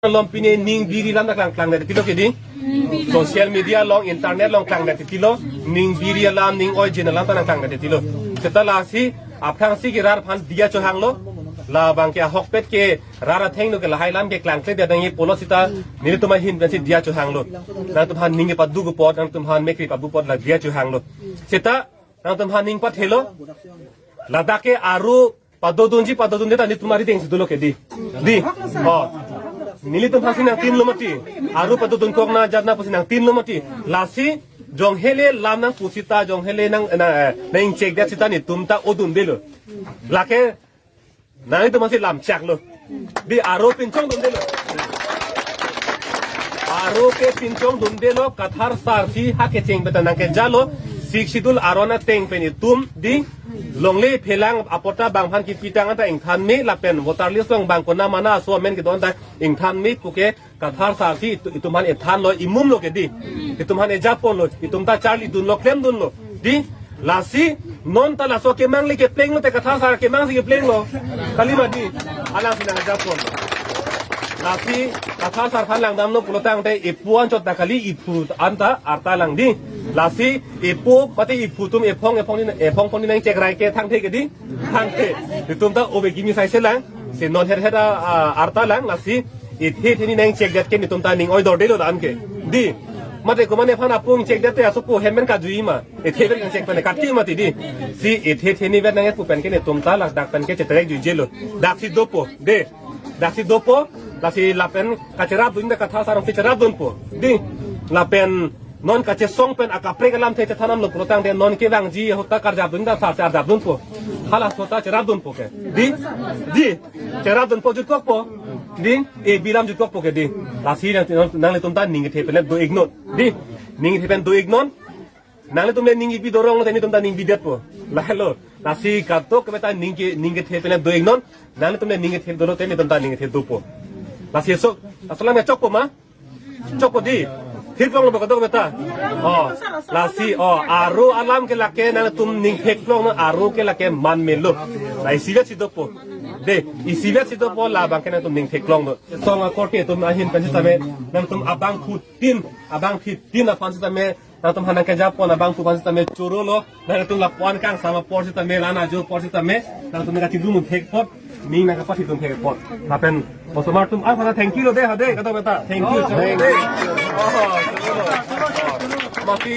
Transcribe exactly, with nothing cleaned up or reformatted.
along pine ning biri alam ta klang klang det tilo kedi. Social media along, internet along klang det tilo. Ning biri alam, ning oijin alam ta nang klang det tilo. Seta lasi aphrangsi ke rat aphan diya chohanglo. Labang ke ahokpet ke rat athengno ke lahai alam ke klangkle dia nangji pulo seta nelitum ahin pensi diya chohanglo. Nangtum aphan ning kepadu apot, nangtum aphan mekri pabu apot la diya chohanglo. Seta nangtum aphan ning pathelo. Ladak ke aro padodunji padodunde ta nelitum arideng si dolo kedi. Di. Oh. Nelitum aphansi nangtinlo mati. Aro padodun kok na jat na pusi nangtinlo mati. Lasi jonghele lam nangpu seta jonghele nang, na, eh, nang-ingchek det seta nelitum ta odundelo. Lake nanglitum aphansi lam chaklo. Di, aro pinchongdundelo. Aro ke pinchongdundelo, Kathar sar si ha kecheng pen ta nangkejalo. Sixth Schedule aron ateng pen itum di longle phelang apot ta bang aphan kipitang anta ingthan me lapen voter list along bang konat mana aso amen kedo anta ingthan me puke Kathar sar si itu-, itum aphan ethanlo, imumlo kedi. Itum aphan ejaponlo, itum ta charlidunlo, klemdunlo. Di, lasi non ta laso kemang le keplenglo te Kathar sar kemang si keplenglo. Kalima di, alangsi nangejapon. Lasi Kathar sar aphan langdamlo pulotangte epu anchot ta kali, iphu anta arta lang di. Lasi epu pati iphu atum ephong ephong ni, ephong phong ni nangchekrai ke thangthe kedi. Thangthe. Itum ta obe kimi sai selang. Si non her her a, a, arta lang lasi ethe theni nangchek det ke nelitum ta ning oidor delo dan ke. Di. Mate komatne aphan apung chek det te asopo hem pen kajui ma. Ethe pen chek pen kati mati di. Si ethe theni pen nang epu pen ke nelitum ta ladak pen ke cheterek juijelo. Daksi dopo. De. Daksi dopo. Lasi lapen kacherapdun ta Kathar sar si cherapdunpo. Di. Lapen non kachesong pen akaprek alamthe chethanamlo pulotangte non kevangji ahut ta karjapdun ta sar si arjapdunpo. Halaso ta cherapdunpo ke. Di, di, cherapdunpo jutkokpo. Di, e bilam jutkokpo ke di. Lasi nang, nang, nanglitum ta ning kethe pen do-iknon. Di, ning kethe pen do-iknon. Nanglitum le ning ipi dorong lo te nelitum ta ning bidetpo. Lahelo. Lasi katok ke beta ning ke, ning kethe pen do-iknon. Nanglitum le ning kethe dolo te nelitum ta ning kethe dopo. Lasi so, laso alam chokpo ma? Chokpo di. Theklonglo ba kadokave ta. Oh. Lasi, oh, aro alam ke lake nangtum ning theklongnon, aro ke lake man melo. La isivet si dopo. De, isivet si dopo labang ke nangtum ning theklongnon. Song akorte atum ahin pen sitame, nangtum abangphutin, abangphutin aphan sitame, nangtum aphan nangkejapon abangphu aphan sitame chorolo. Nangtum lapu-an kangsam apor sitame, la-an ajo apor sitame, nangtum nangkachidun thek apot, ning nangkapathidun thek apot. Lapen osomar atum aphan thank you lo de, ha de, kadokave ta. Thank you. Oh, thank you. Oh, oh. Masi